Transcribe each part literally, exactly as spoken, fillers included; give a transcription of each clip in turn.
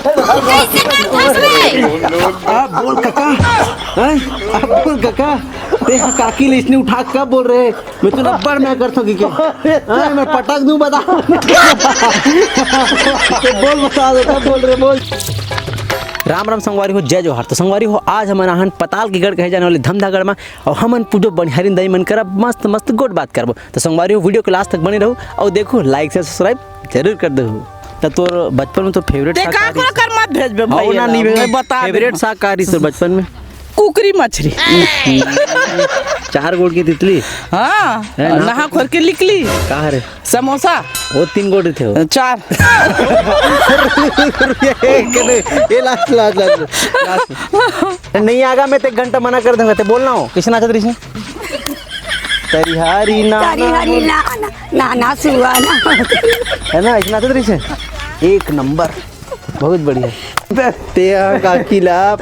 कैसे करथस रे? आप बोल काका, हैं? आप बोल काका, ते हा काकी ले इसने उठा के कब बोल रहे? मैं तो रब्बड़ में करथो कि के? हाँ, मैं पटक दूं, बता। तो बोल, बता दे, कब बोल रहे, बोल। राम राम संगवारी हो, जय जोहार। तो संगवारी हो, आज हमन आहन पताल के गढ़ कहे जाने वाले धमधागढ़ में, और हमन पूजो बनिहारिन दाई मन करा मस्त मस्त गोठ बात करबो। तो संगवारी हो, video के last तक बने रहू और देखू, like से subscribe जरूर कर दहू। त तोर बचपन में तोर favourite ते साग का का रहिस? कर मत भेजबे अउ भैया ना, ना, नहीं भेजबे। मैं बता दे। Favourite साग का रहिस तोर बचपन में? कुकरी मछरी। चार गोड़ की तितली। हाँ, है ना? नहा खोर के निकली। का हरे? समोसा। वो तीन गोड़ रहिथे वो। चार। ये, ये last, last, last, last। नहीं आगा, मैं ते एक घंटा मना कर दूंगा, ते बोलना हो, किसे नाचत रहिस? तरिहारी ना, तरिहारी ना, ना, ना, ना, सुआ ना। है ना, ऐसे नाचत रहिस? एक नंबर, बहुत बढ़िया। ते हा काकी ला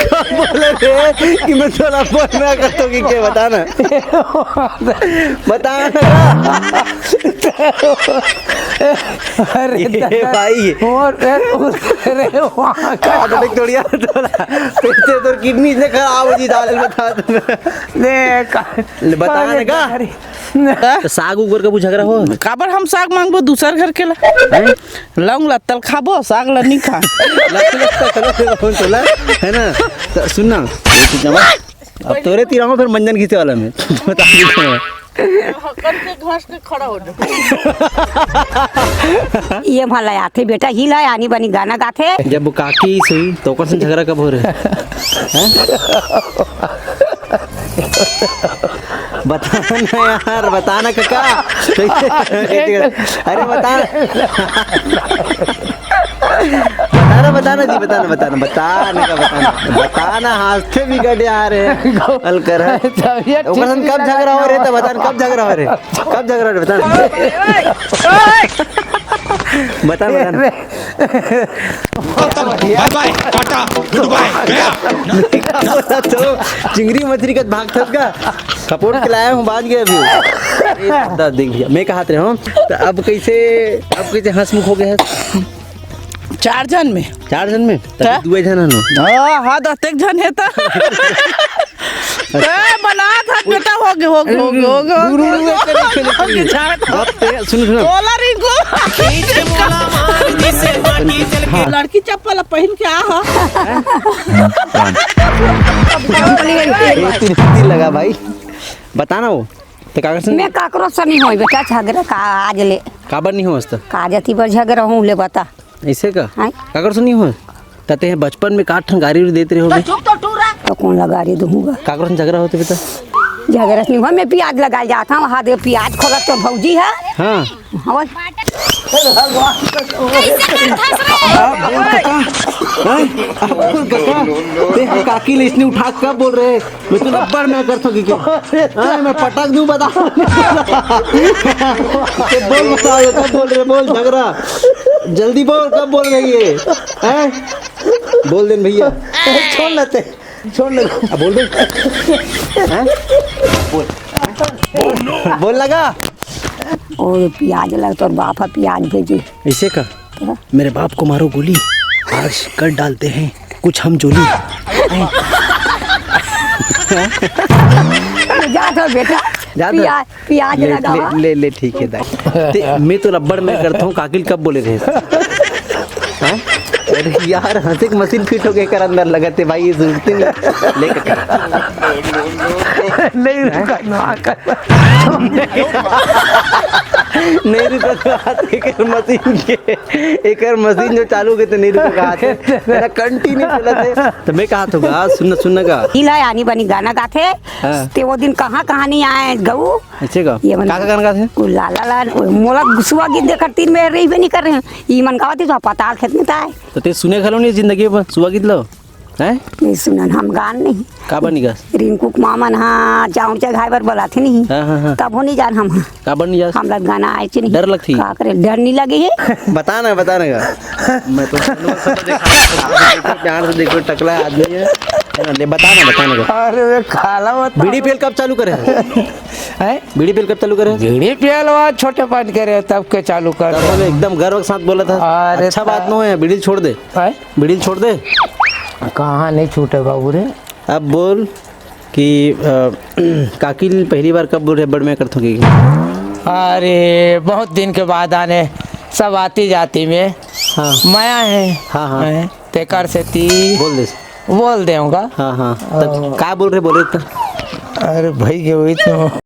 कब बोले रे कि मैं तोला फोन ना करतो कि के, बता ना। बता ना। अरे ये दादा, भाई। और, अरे, अरे, वहाँ का का बटक तोड़िया तोला। तेरे तोर kidney से खराब हो जी, दाल बता दे। ले, का-, ले, बता अरे, ना का? अरे। तो साग ऊपर का झगड़ा हो? काबर हम साग मांगबो दूसर घर के ला? हैं? लौंग ला तल खाबो, साग ला नहीं खा। लत, लत, लत, लत, लत, तोला, है ना? तो सुन ना, ये चीज ना, अब तोरे तीर आऊं, फिर मंजन खींचे वाला में। बता देता हूँ। हकन के घास के खड़ा हो जा। ये भला आथे बेटा, ही ला आनी बानी गाना गाथे। जब वो काकी सही, तो ओकर से झगड़ा कब हो रहे? हैं? बता ना यार, बता ना काका। अरे बता ना। बता ना, बता ना जी, बता ना, बता ना, बता ना का, बता ना, बता ना, हाथ से भी कट आ रहे हैं। अलकर है। तबीयत ओकर ठीक संग कब नहीं झगड़ा हो रहे, तो बता ना, कब झगड़ा हो रहे, कब झगड़ा हो रहे, बता ना। बता, बता ना। बाय बाय, टाटा, गुड बाय, गया। तो चिंगरी मछली का भाग थस का? खपोट के लाया हूँ, बाज गया अभी। ए, दादा, देख भैया, मैं कहा रहे हूँ, तो अब कैसे, अब कैसे हंसमुख हो गया है? चार झन में। चार झन में? तभी का? दुए झन हन। हाँ, हाँ, दस एक झन है तो। ए, बना था बेटा, हो गए, हो गए, हो गए, हो गए, हो गए, गुरु, गुरु, हो गए, गुरु, हो गए, गुरु। झाड़। अब ते, सुन, सुन। बोला रिंकू। हाँ। लड़की चप्पल पहिन के आ हा। ए, तीन, तीन लगा भाई। बता ना वो। ते काकर से? मैं काकरो से नहीं होई बेटा झगड़ा का आज ले। काबर नहीं हो आज तक? का जाती बर झगड़ा हूँ ले बता। ऐसे का? हाँ। काकर से नहीं हो? त ते बचपन में का ठन गारी उरी देत रहे होगे? तो कौन ला गारी दूंगा? काकर से झगड़ा होते बेटा? झगड़ा नहीं हुआ, मैं प्याज लगा जाता हूँ, हाथ प्याज खोला तो भौजी है। हाँ। और आप बोल काका, हैं? आप बोल काका, ते हा काकी ले इसने उठा के कब बोल रहे? मैं तो रब्बड़ में करता हूँ कि क्या? हाँ, मैं पटक दूँ, बता। ते बोल, बता, ये कब बोल रहे? बोल, झगड़ा। जल्दी बोल, कब बोल रही है? हैं? बोल दे न भैया। छोड़ ना ते, छोड़ ना। अब बोल दे। हैं? बोल। बोल लगा। ओ प्याज लग, तोर बाप हा प्याज भेजी। ऐसे का? हाँ। मेरे बाप को मारो गोली, आज कर डालते हैं कुछ हम जोली। जा तो बेटा, जा तो। प्याज, प्याज ले, लगा ले, हुआ। ले, ले, ठीक है दाई। ते, मैं तो रब्बड़ में करता हूँ, काकी ल कब बोले रहे? हैं? अरे यार, हंसे के मशीन फिट हो गए कर अंदर लगते भाई, ये जरूरत नहीं। लेके कर। नहीं रुका, ना कर। नहीं रुका तो हाथ एकर मशीन के, एकर मशीन जो चालू के तो नहीं रुका हाथ। मेरा कंटिन्यू चलत है। तो मैं कहा तो गा, सुन, सुन गा। इला आनी बनी गाना गाथे। हाँ। ते वो दिन कहाँ, कहाँ नहीं आए गऊ। अच्छे गा। ये मन का, का गाना गाथे? ओ ला, ला, ला, ओ मोला गुस्सा गीत देखत तीन में रहिबे नहीं कर रहे हैं। ई मन गावत ही तो पताल खेत में ताए। तो ते सुने घलो नहीं जिंदगी में सुआ गीत लो? हैं? नहीं सुनन, हम गान नहीं। काबर नहीं गास? रिंकू के मामन हा, चाउर चघाए बर बोलाथे नहीं। हाँ, हाँ, हाँ। तब हो नहीं जान हम। काबर नहीं जास? हम लोग गाना आए चे नहीं। डर लगती? का करे, डर नहीं लगे है? बता ना, बता ना गा। मैं तो प्यार से देखो, टकला आदमी है। हाँ, ले, बता ना, बता ना। अरे, वे काला बता। बीड़ी पियल कब चालू करे? हैं? बीड़ी पियल कब चालू करे? बीड़ी पियल वो छोटे पन के रहे, तब के चालू कर तब दे। बोले, एकदम गर्व के साथ बोला था। अरे, अच्छा बात ता- नो है, बीड़ी छोड़ दे। हैं? बीड़ी छोड़ दे। कहाँ नहीं छूटे बाबू रे? अब बोल कि, अ, काकी ल पहली बार कब बोल रहे, बड़ मैं करथों कि? अरे, बहुत दिन के बाद आने, सब आती जाती में हाँ। मया है। हाँ, हाँ। हैं? तेकर सेती बोल दे। बोल देऊंगा। हाँ, हाँ। तब ओ। का बोल रहे, बोले तो? अरे भाई, के वही तो।